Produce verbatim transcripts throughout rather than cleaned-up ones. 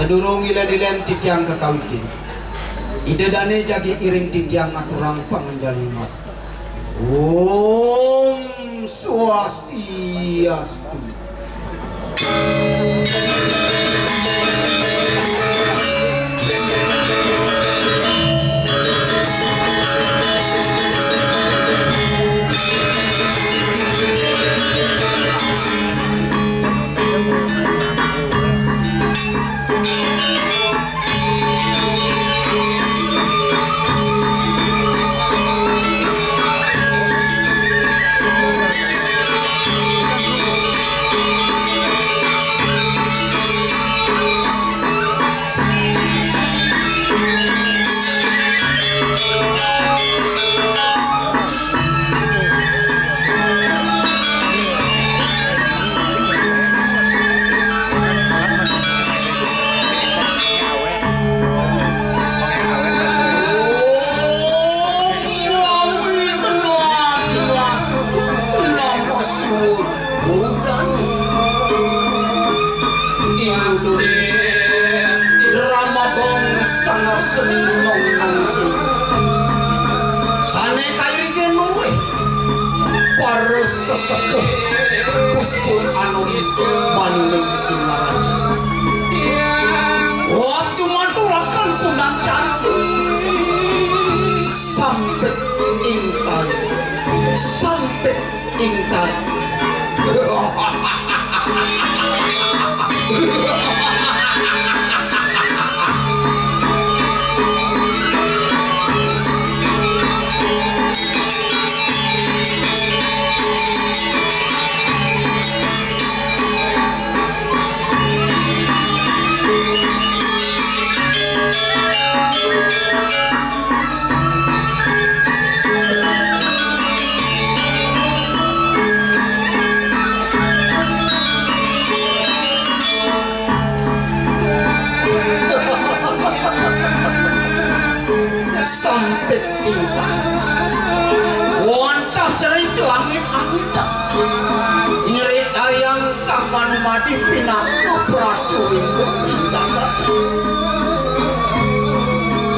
Sadurung ilén-ilén titiang kakawitin, Ida dané jagi iring titiang ngaturang panganjali mat. Om Swastiastu. Inulun drama gong sanga seni nong nong. Sané kairingin olih para sesepuh Puspa Anom Manuling Singaraja. Waktu maturaken punak jantung, sampit ingkang, sampit ingkang. Sampit ingkang wantah cerita angin-anginan. Nyritayang Sang Manumadi pinaka Pratu Wingko ing jagat.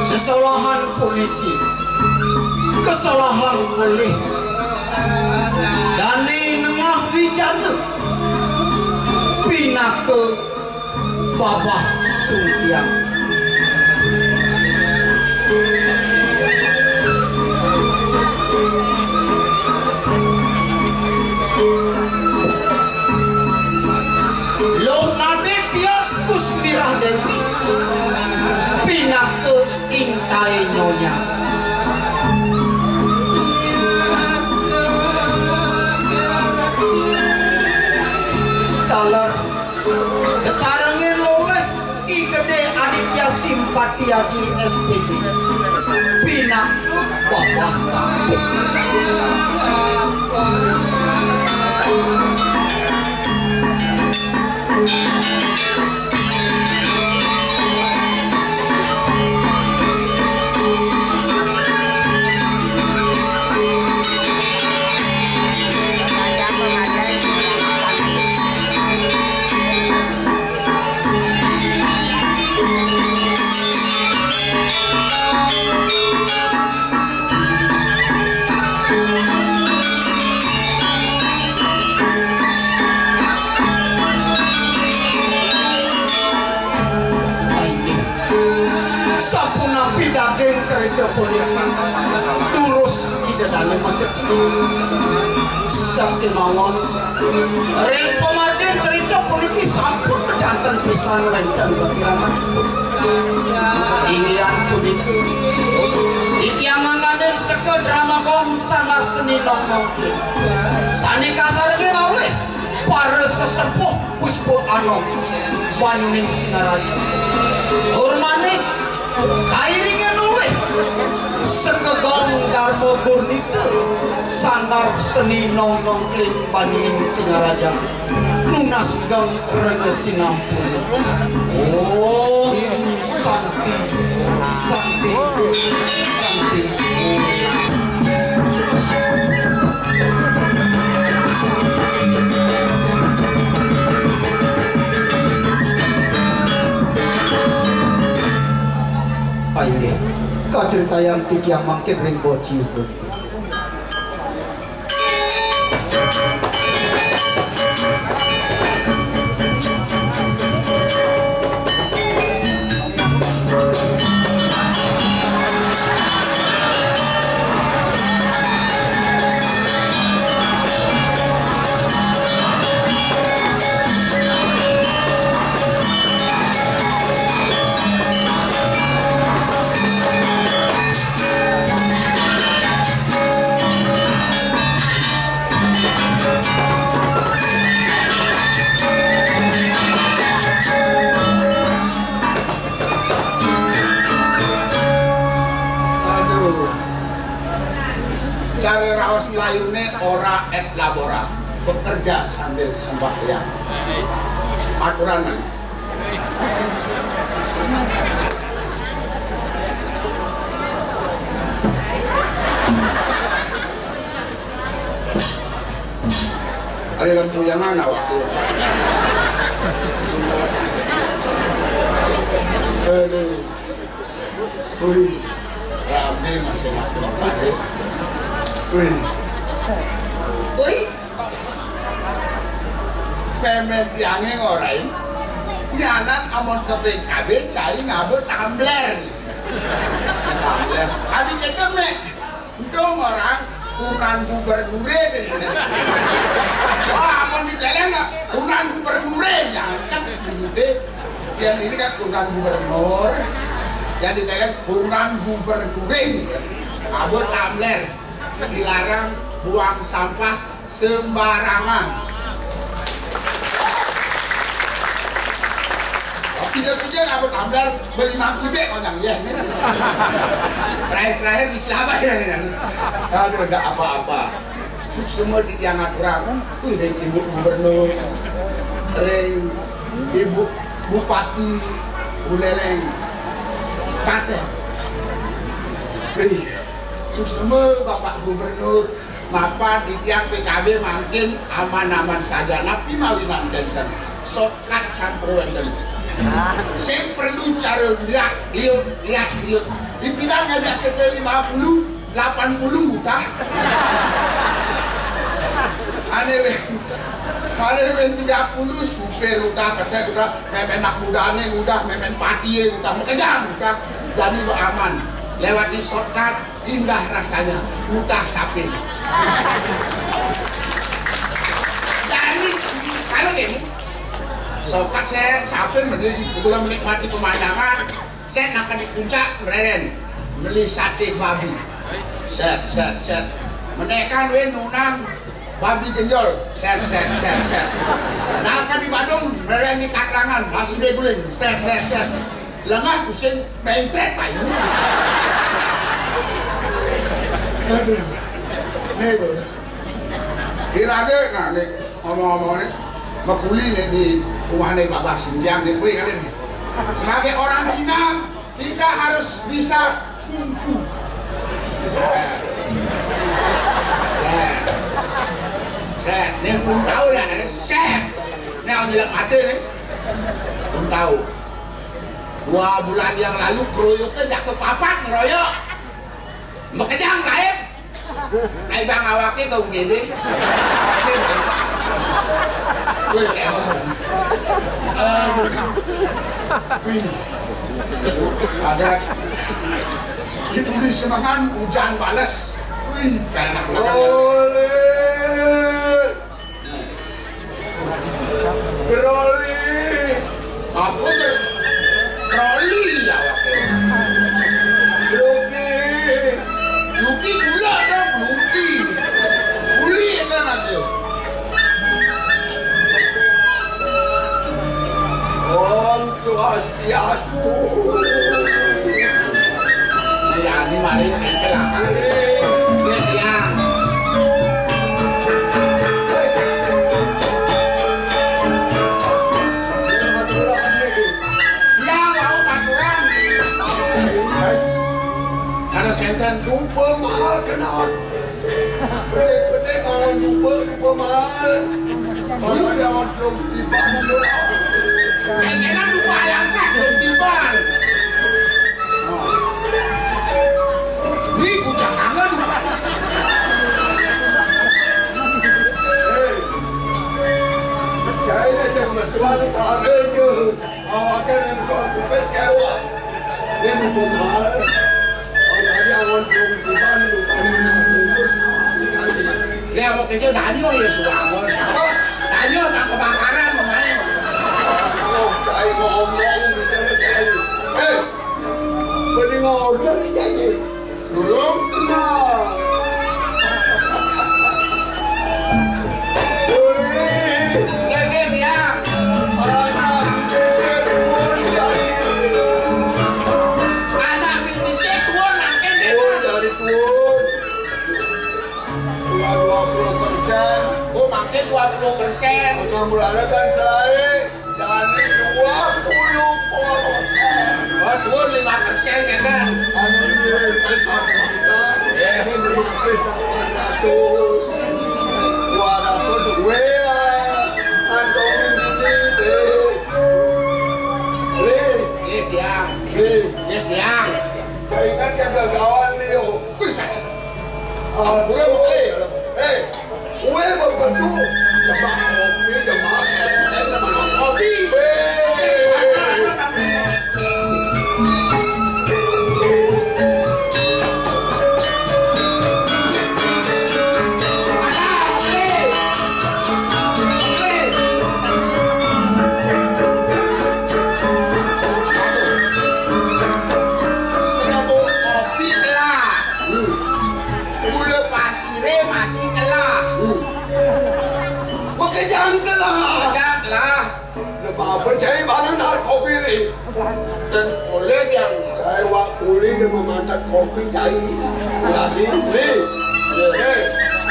Sesolahan puniki, kesolahan ngelih dané nengah wijana pinaka babah sungkian. Luh Madé Tiar Kusmirah Déwi pinaka intai nyonya. Taler kasarengin olih I Gedé Aditya Simpati Aji S P D pinaka babah sampit. Sapunapi daging cerita puniki, durus Ida Dané macecek. Sakémaon ring pamargin cerita puniki sampun majanten pisan wénten kakiranganipun. Inggih punika, titiang mangdaning seka drama gong sanggar seni nong nong. Sané kasarengin olih para sesepuh Puspa Anom Manuling Singaraja. Tur malih kairingan olih seka gong Darma Gurnita Sanggar Seni Nong Nong Kling Manuling Singaraja. Nunas geng rena sinampura. Om Santi, Santi, Santi. Kacritayang titiang mangkin ring boci. Aduh. Cara raos Melayune ora et labora, bekerja sambil sembahyang. Aturan, man. Ada lampu yang mana waktu? Aduh. Wih, rame masih nak tempat. Wih. Wih. Memen tiange ngorain. Nyanan amun ke P K B cai ngaba tumbler. Tumbler. Adi kedemek. Entong orang kunan gubernure deh. Wah, amun diteleng kunan gubernure jangket gede. Yang ini kan kunan gubernur. Yang diteleng kunan gubernure. Ngaba tumbler. Dilarang buang sampah sembarangan. Pija-pija ngaba tumbler beli mangkube konyang ya. Terakhir-terakhir dicelabah ya. Aduh, ndak apa-apa. Suksma titiang aturang. Wih, ring Ibu Gubernur, ring Ibu Bupati Buleleng. Pateh. Wih, suksma Bapak Gubernur. Mapan titiang P K B mangkin aman-aman saja, napi mawinan kenten. Shortcut sampun wenten. Sing perlu cara liat liut, liat liut. Dipinang aja sekitar lima puluh, delapan puluh udah. Ane weh, ane weh tiga puluh, supir udah, ketek udah, memen anak mudane udah, memen patie udah, makejang udah. Jadi lo aman. Lewati shortcut, indah rasanya, udah sapin. Jadi, kalau gini, shortcut saya sapin mending, kebetulan menikmati pemandangan, saya nak di puncak, mereren, beli sate babi. Set, set, set. Menekan we nunang babi genjol. Set, set, set, set. Nah, kan di Badung, mereren di Katrangan, masih beguling. Set, set, set. Lengah pusing, mencret payu. Aduh. Nih, Bu. Irage, nah, nih, ngomong-ngomong nih, makuli nih di rumah nih Babah Sinjang nih, wih, kali nih. Sebagai orang Cina, kita harus bisa kungfu. Set. Set. Nih, belum tahu ya, nih. Set. Nih, orang gila mati nih. Belum tahu. Dua bulan yang lalu, keroyoknya jak ke papat ngeroyok. Makejang lain. Ai bang awake ke U G D. Wih, ewan. Aduh. Wih. Ada ditulis semangan hujan bales. Wih, kayak anak belakang. Boleh. Broli. Apa tuh? Broli ya, Wak. Luki. Luki gula dong, Luki. Guli itu nanti. Om Swastiastu. Nah, ya, ini mari, ini lah. Ini dia. Iya, mau aturan. Guys, ada senten. Lupa mahal kenal. Bedek-bedek orang lupa, lupa mahal. Malu dia orang belum tiba, belum. Eh, enak lupa ayam kan, belum tiba. Tukang tarik ke, awake ning tukang kupis kewok. Ini mumpung mahal. Kalau tadi awan belum tiba, lupanya nak bungkus, nah, ini kali. Ya, mau kecil danyo ya, suangon. Apa? Danyo nang kebakaran, kemarin. Oh, cai ngomong, bisa cai. Eh, mending order nih, cai. Durung? Nah. Boleh. Nggih, nggih, Tiang. Anak pipisé tuwun dari, anak pipisé tuwun mangkin, Tiang. Tuwun dari tuwun. Dua, dua puluh persen. Oh, mangkin dua puluh persen. Udah mulai kan selae. Jadi dua puluh persen. Oh, turun lima persen ya kan? Anu nilai pis satu juta, iya, ini lima pis delapan ratus. Dua ratus, weh, kantongin ini, deh. Nih. Iya, Tiang. Nih. Iya, Tiang. Saya ingat kegagalan nih, yo. Wis, aja. Ampun, Lik. Eh, kowe bebesu. Demak kopi, demak kopi. Eh. Serbuk kopi telah. Gula pasire masih telah. Oke, jangan telah. Jangan telah. Apa cai barang nak kopi ni? Dan oleh yang saya wak kuli dia memantat kopi cai. Lagi ni. Eh,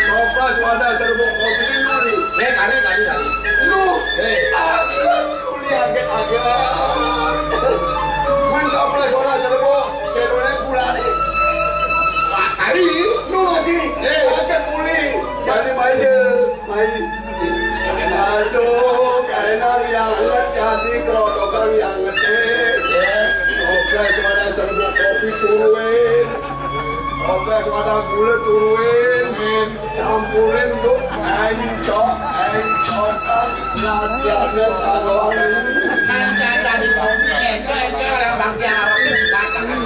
kopas wadah serbuk kopi ni, nu ni. Eh, kari, kari, kari. Nu. Eh. Aku kuli aget-aget. Mun kopas wadah serbuk, kedone gula ni. Wah, kari. Nu masih. Eh. Aget kuli. Jadi mai je. Mai. Aduh, kaenan yang anget jadi kerotokan yang gede. Ya. Oke, suara serbuk kopi turuin. Oke, suara gula turuin. Turuin. Campurin tuh encok, encokan. Latihannya karuan. Kan saya tadi kopi, encok, encok, orang bangkiang awaknya bukan, kan?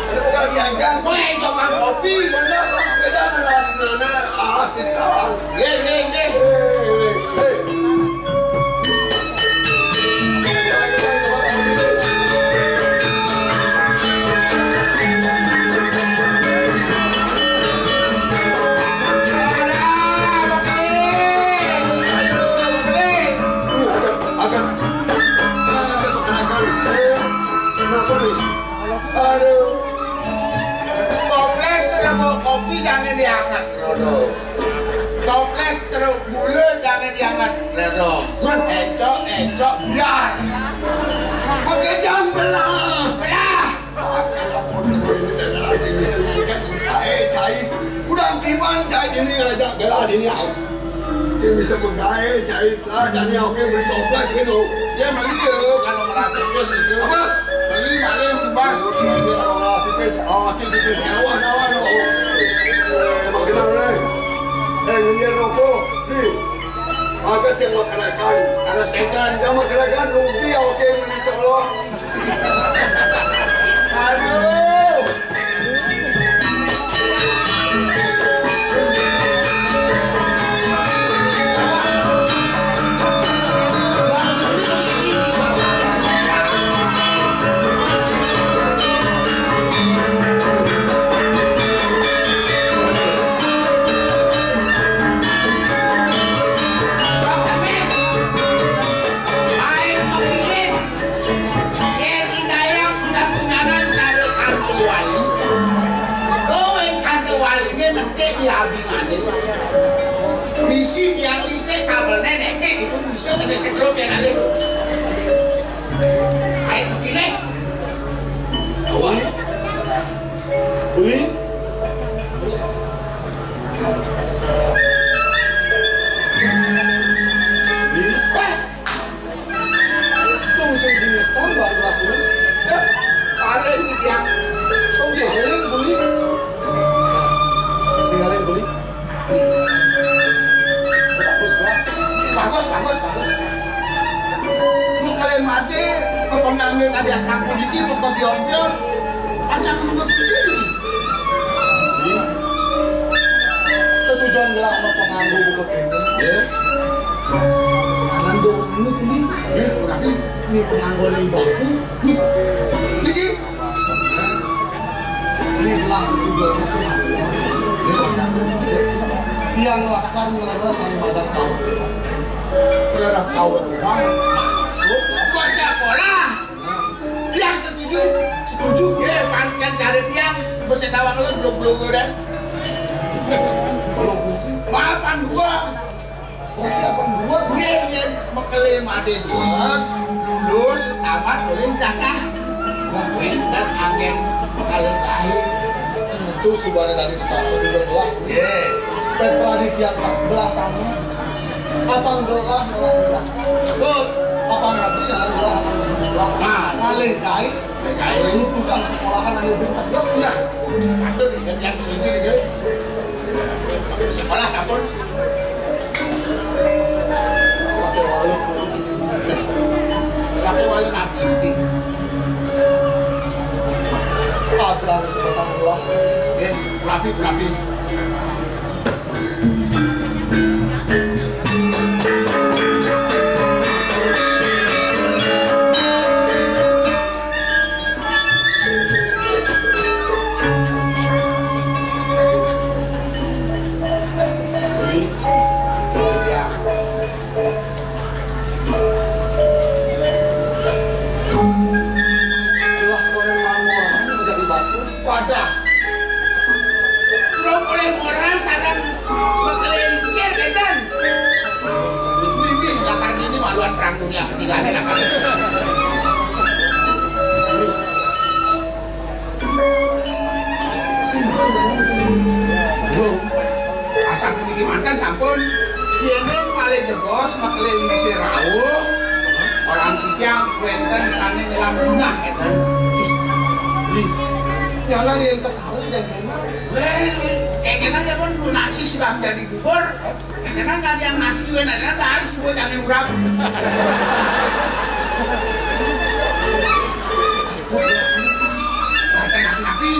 Ada bukan bangkiang. Kok encokan kopi? Bener, Bang. Beda latihannya. Asik, kawan. Nggih, nggih, nggih. Aduh. Toples rebo kopi jangan dianget, Rodo. Toples terus gula jangan dianget, Rodo. Encok, encok, biar. Pakai jam belah. Belah. Kalau pun ini daerah sini bisa ngangkat, eh, cai. Udah tiban cai ini ngajak gelah ini, au. Sing bisa menggawe cai lah, jadi oke beli toples gitu. Ya, beli ya, kalau ngelatih pipis gitu. Apa? Beli, balik, bebas. Ini kalau ngelatih pipis, ah, pipis, pipis, kawan, kawan, oh. Eh, makin apa, eh? Eh, ngenyir rokok, nih. Agak yang makan-makan. Ada setan. Yang makan-makan rugi, ya, oke, beli colok. Aduh. Yén indayang udan-udanan cara kanto wali. Kowe kanto waliné mentik di abingané. Misi tiang listrik kabelné néké itu bisa kena setrum yang ada. Ayo pilih. Wah. Uli. Uli. Wah. Untung sing diingetan baru aku. Eh, paling iki ya. Oh, nggih, eling, Buli. Nggih, eling, Buli. Bagus, Pak. Bagus, bagus, bagus. Tadi sampun iki pokok bion-bion. Aja ngerti iki. Iya. Tetujon gelah sama penganggo buku ini. Ya. Kanan do ini ini. Ya, berarti ini penganggo lagi baku. Nih. Niki. Ini gelah tetujon masih apa? Ya, benar. Tiang lakar ngerasa sama badan kau. Ngerasa kau, Bang. Masuk. Gua siapa lah? Tiang setuju. Setuju? Ye, pancen dari tiang besi tawang lu blok-blok udah. Blok-blok. Maafan gua. Berarti apa gua? Ye, ye, mekele made gua. Lulus, tamat, boleh jasa. Wah, wénten anggen kalih kae. Tuh, subane tadi kita udah gelah. Ye. Petra di tiang belah tamat. Apa gelah malah dirasa? Betul. Apa ngerti jangan gelah, gelah. Nah, kalih kae, kalih kae. Lu tukang sekolahan anu ben tegak. Nah, patut ingat yang setuju gitu. Sekolah sampun. Sampai walu. Sampai walu nabi iki. Ada sebatang gelah. Nggih, rapi, rapi. Lah, kowe manggoran menjadi batu. Wadah. Belum oleh orang sareng bekeliling sir, Dendan. Mimih lakar ini maluan perang dunia ketiga ini lakar. Sing. Loh, asal puniki manten sampun. Yen malih jebos mekeliling sir rawuh, orang titiang wénten sané nyelam genah, éten. Ih, ih. Nyala yen ketahui dan memang. Wéh, kayak kena ya kan nasi sudah jadi bubur. Kayak kena nggak ada yang nasi, wéh, ada harus gue jangan urap. Napi-napi.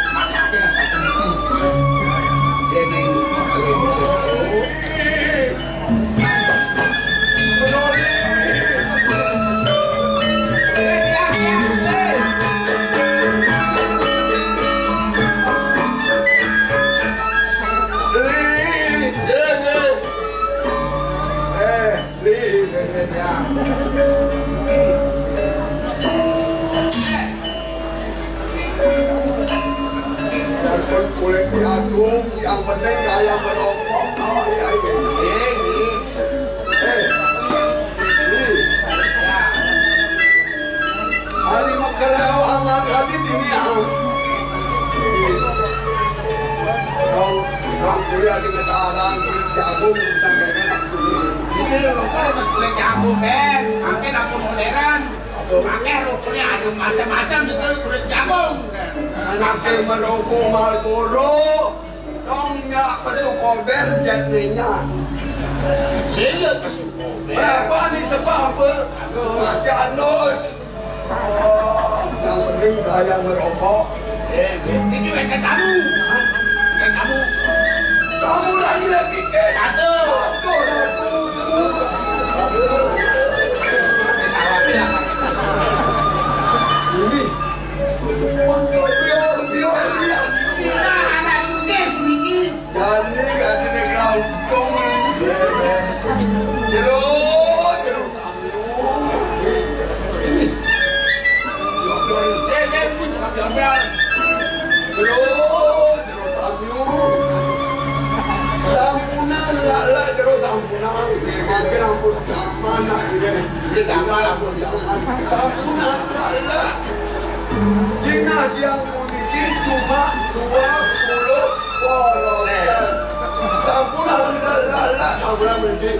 Mata ati rasa puniki. Déning makhluk sing Eh, Li, dan pun kulit diagung, yang penting gaya merokok, awak kiai. Iya, iya. Eh, Li. Hari makareo aman hati dini, ah. Dong, dong, kuliah di Ketaran, kulit jagung, kita kayaknya tak kuliah. Ini lho, kok ada mas kulit jagung, Ben? Makin aku modern. Apa? Pakai rukunnya ada macam-macam itu kulit jagung, Ben. Anaknya merokok Marlboro, dong, nyak pesu kober, jadinya. Sila pesu kober. Berapa nih sebab apa? Bagus. Masih anus. Oh, yang penting gaya merokok. Eh, ini wénten tamu. Wénten tamu. Kamu lagi lagi ke satu. Aduh, aduh, aduh. Ini salah bilang. Ini. Waktu biar, biar, biar. Sira anak sugih niki. Gani, gani nih kampung. Jero, jero. Sampunan, lak, lak, jero sampunan. Makin ampun, aman, nak, ini. Ini tambah ampun, aman. Sampunan, lak, lak. Dina diampun dikit cuma dua puluh porosen. Sampunan, lak, lak, lak, sampunan, dikit.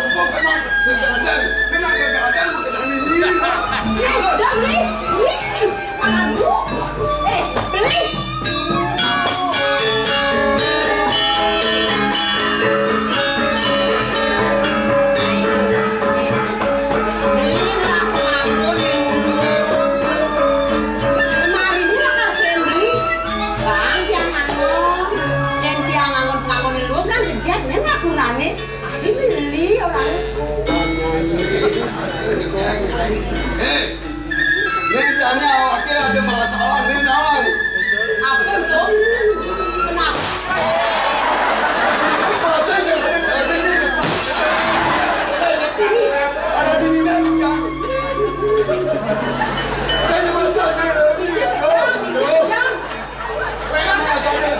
Pokoknya, nggak ada. Nggak ada, nggak ada, nggak ada, ini, Mas. Eh, udah, Beli. Ini, Mas. Aduh. Eh, Beli. Beli, aku nganggur di Lundung. Kemarin ini lah kasihan Beli. Bang, tiang nganggur. Yang tiang nganggur, nganggur di Lundung, kan jeget, nggak kurangin. Masih beli orang. Hei, ini jadinya awaknya ada masalah nih, Nang. Apa tuh? Kenapa? Masa yang ada, ada di, ada di, ada di, ada di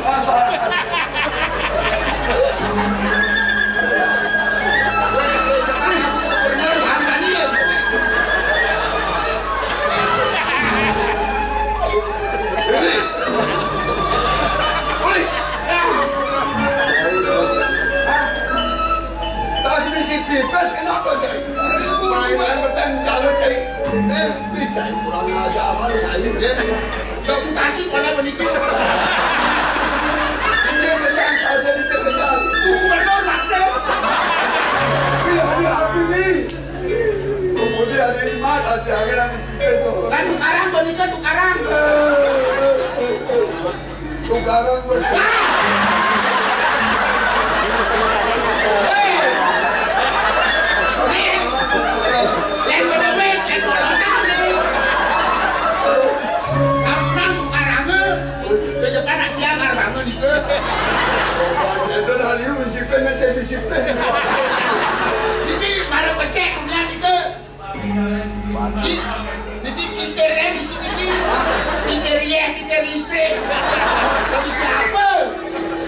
masa ada di. Tas misi pipes kenapa, Cai? Mainan bertani kalau, Cai. Eh, bisa kurang ajar, Cai. Reputasi pada begitu. Ini benar, ada di benar. Gubernur mati. Iya, iya, ini. Kemudian ini mata, jangan nanti. Kan tukaran, begitu tukaran. Tukaran, begitu. Hei! Nih, lain pada duit, lain pada utang, nih. Kamu nang tukaran, eh. Ke depan nanti yang arbangun itu. Itu dari lu, si Pen, saya si Pen. Ini baru pecek, punya gitu. Ki-, niki kitir, eh, di sini, ki. Kitir, ya, kitir listrik. Tapi siapa?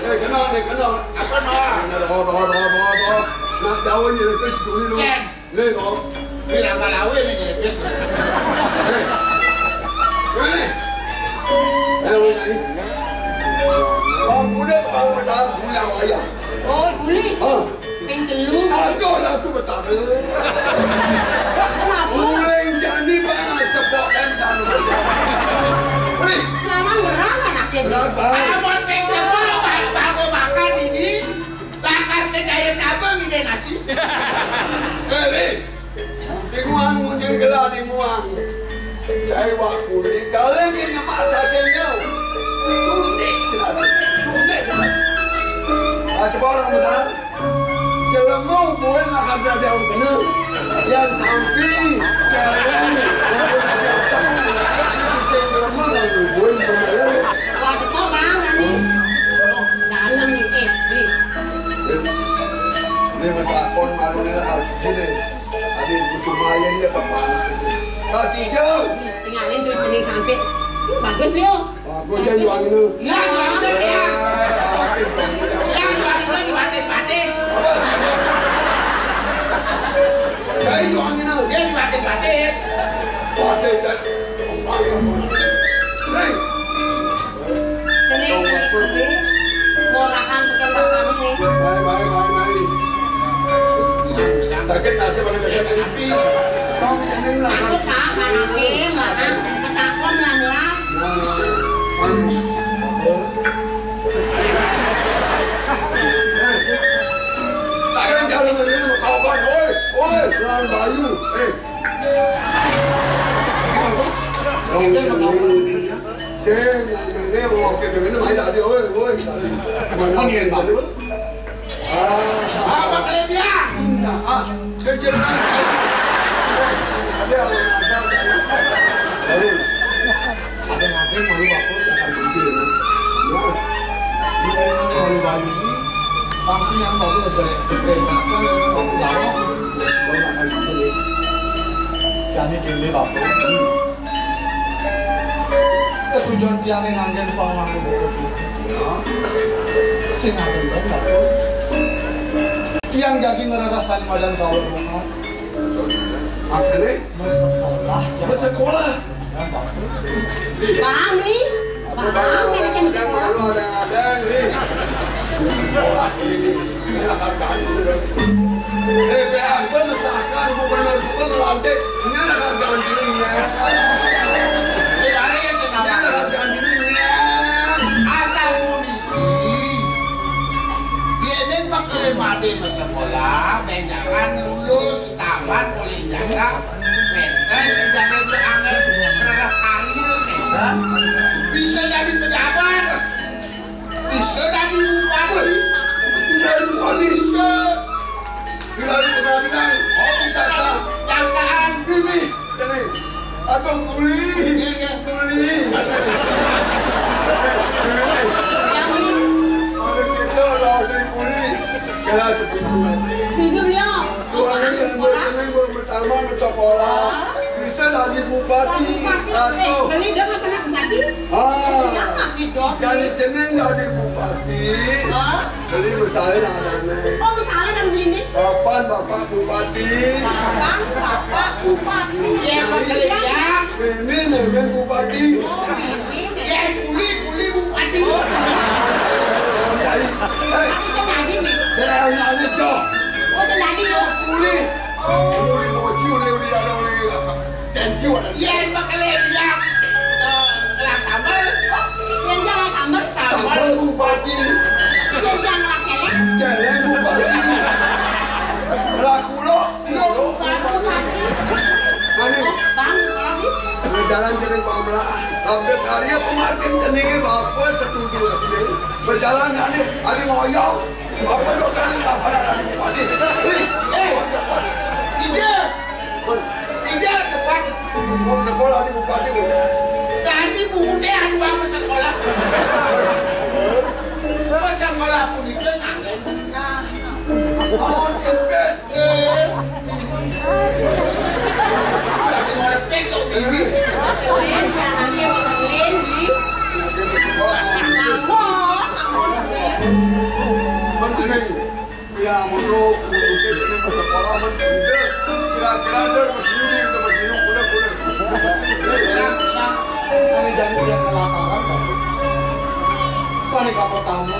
Eh, kenal nih, kenal. Apa, no? Kenal, oh, oh, oh, oh, oh. Nah, jauh nih, terus dulu. Cek. Nih, no. Ini nama lawe nih, ya, guys. Eh, Udah, Bang Medar, gula wayang. Oh, guli. Hah? Ping telu. Aduh, Ratu Betara. Kenapa? Guling jani, Bang, cepok dan Bang. Wih. Memang berang anaknya. Berat, Bang. Amun ping cepok, Bang, Bang, makan ini. Lakar ke Jaya Sabang ini nasi. Eh, Ri. Di muang munyin gelah di muang. Cai wak kulit, kali ni nyemak cacing nyau. Tundik sila, tundik sila. Ah, cuba orang benar. Jelema buin lah kada ada orang kena. Yang sampi, cewek, buin ada otak. Ini cicing jelema lah, buin pembeler. Wah, cukup bang, ni. Dalam ni, eh, ni. Ni betakon malu ni lah, gini. Tadi cuma yang dia kepala itu. Kaki jauh. Tinggalin duit cening sampai. Hmm, bagus, Lio. Bagus, dia jual ini. Ya, jual ini, ya. Eh, laki jual ini. Yang jual ini dibatis-batis. Apa? Saya jual ini. Dia dibatis-batis. Batis, saya. Hei. Cening, cening, cening. Murahan tukang bapak ini. Mari, mari, mari, mari. Sakit hati pada kerja kopi. Tong cening lah. Aku tak, mana ke, mana, ketakon lah, lah. Nah, nah, nah. Mari. Hei. Saya jalan ini mau kawan. Oi, oi, lawan Bayu. Hei. Ceng, ini mau oke, ini main tadi, oi, oi, tadi. Mana ni tadi? Ah, apa kelebihan? Nah, ah, kecil kan? Ada yang ada, ada. Ada yang ada, malu apa? Akan muncul, nah. Nah, di orang malu Bayu ini, langsung yang baru ada, ada dasar, baru darah. Baru akan muncul, ya. Jadi gini, Bapak. Ketujuan tiang yang nganggen panganggo buku putih. Sing nganggen bae, Bapak. Tiang daging ngerasani madan kaul bunga. Makanya? Bersekolah. Bersekolah. Ya, Bapak. Bang, nih. Bang, ada yang sekolah. Ada, ada, nih. Sekolah ini. Eh, P R P misalkan gubernur juga ngelantik, nyana hargaan dirinya. Tidak ada ya, Senawati. Nyana hargaan dirinya. Asal puniki, yén makele madé masekolah, bénjangan lulus, tamat, olih ijazah, bénten ijazah itu angel, berada karir, ya. Bisa jadi pejabat. Bisa dadi bupati. Bisa dadi bupati. Bisa. Bila di pengadilan. Oh, bisa. Jaksaan. Mimi, sini. Aduh, kuli. Iya, iya. Kuli. Mimi. Yang ini. Mari kita lah di kuli. Kita setuju. Setuju, beliau. Tuan yang bertemu pertama ke sekolah. Bisa dadi bupati. Bupati. Aduh. Beli dong apa nak bupati? Ah. Iya, masih dong. Jadi cening dadi bupati. Hah? Beli misalnya ada nih. Oh, misalnya kan beli nih. Kapan Bapak Bupati? Kapan Bapak Bupati? Iya, Pak Keliang. Ini nemen Bupati. Oh, ini. Iya, kuli, kuli Bupati. Oh, kuli. Hei. Tapi saya nadi nih. Ya, ya, ya, ya. Oh, saya nadi ya. Kuli. Oh. Kuli mocu nih, udah ada oleh. Janji wadah. Yén bakal lihat, eh, ngelah sambel. Yén jangan sambel. Sambel. Sambel bupati. Yén jangan ngelah céléng. Céléng bupati. Ngelah kulo. Kulo bupati. Bupati. Mani? Bang, sekolah di? Nah, jalan cening pamelahan. Hampir karya kemarin ceningin bapak setuju lagi deh. Berjalan, Ani, Ani ngoyong. Apa dok, Ani, apa ada di bupati? Nih, eh, ija. Ija cepat. Mau sekolah di bupati, Bu. Tadi Bu Ude anu bang sekolah. Mau sekolah pun itu nggak ada. Mau invest, eh. Lagi mau invest dong, ini. Lagi mau invest. Mending. Ya, mun lo, mun lo, ini sekolah, mun, udah, kira-kira, udah, Mas Yudi, udah, Mas Yudi, udah, udah. Ini jadi dia kelakaran, kan? Sani kapal tamu,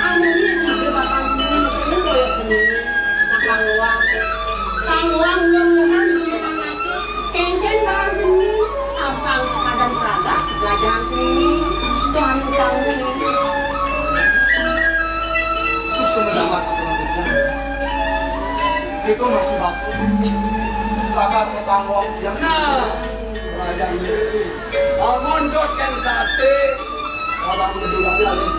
Amun nya suba bapan sini makanan kaya sini. Nah, kaluar. Kaluar mudah-mudahan di rumah anak. Kéngkén barang seni, ampang padan pragat, lajahan seni, Tuhan upang muni. Suksma dahat apa lakukan? Kita masih baku. Lakat ketanggung yang nah, lajahan diri. Amun dot kén saté, abang betul ada nih.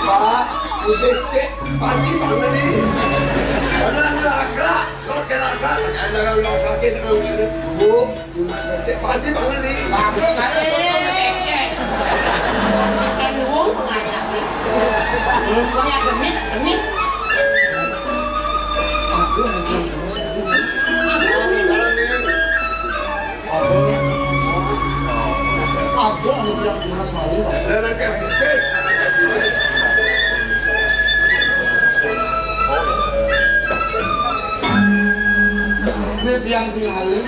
Pak, udah sih, pasti bang beli. Karena ngelakra, dot kén lakra, ada orang lakra, ada orang Bu, Mas Cecep pasti bangun nih. Aku kalau soto keseksek. Makan wong pengajar nih. Wong yang demit, demit. Aku yang bilang tunas malih, Pak. Aku ini. Aku. Aku yang bilang tunas malih, Pak. Lah, lah, kayak bukes, lah, kayak bukes. Ini tiang tingali.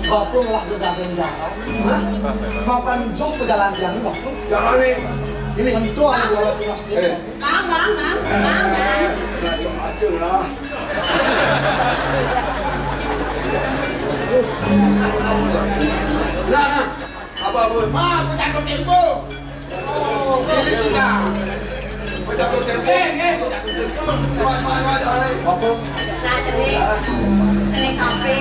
Bapa ngelah gegaden jalan. Hah? Mapan jauh pejalan tiang ini, Bapa. Jalan nih. Ini tentu ada salah tunas dia. Eh. Bang, bang, bang, bang, bang. Nah, cok aja lah. Nah, nah. Apa, Bu? Pak, aku cakep tempo. Oh, ini tidak. Aku cakep tempo. Eh, eh, aku cakep tempo. Pak, Pak, Pak, Pak. Apa? Nah, cenik. Cenik sampai.